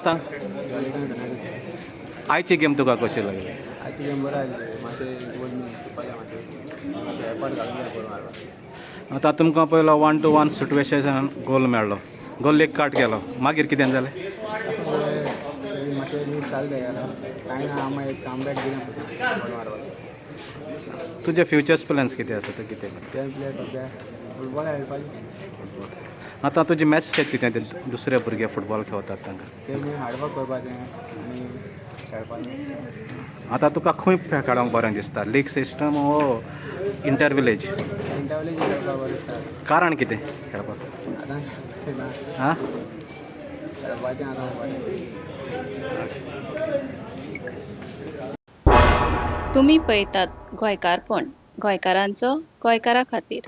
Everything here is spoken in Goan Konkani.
सांग. आयची गेम तुका कशी लागली? आयची गेम बरो आसली. मातशें गोल चुकले, मातशें मातशें एफर्ट घालूंक जाय गोल मारपाक. आतां तुमकां पयलो 1-1 सिटुएशन गोल मेळ्ळो, गोल एक काट गेलो, मागीर कितें जालें? अशें सगळें मातशें मीस जालें तेका. कांय ना, आमी एक कमबॅक दिलें गोल मारपाक. तुजे फ्युचर्स प्लॅन्स कितें आसा? तूं कितें करता? ते प्लेयर सद्या फुटबॉल खेळपाचें. आतां तुजी मॅसेज कितें ते दुसरे भुरगे फुटबॉल खेळतात तांकां? ते हार्डवर्क करपाचें आनी खेळपाचें. आतां तुका खंय खेळोंक बरें दिसता, लीग सिस्टम वो इंटर विलेज? इंटरवलेज खेळपाक बरें दिसता. कारण कितें खेळपाक? आतां ना. आं. खेळपाचें आतां बरें. तुमी पळयतात गोंयकारपण, गोंयकारांचो गोंयकारा खातीर.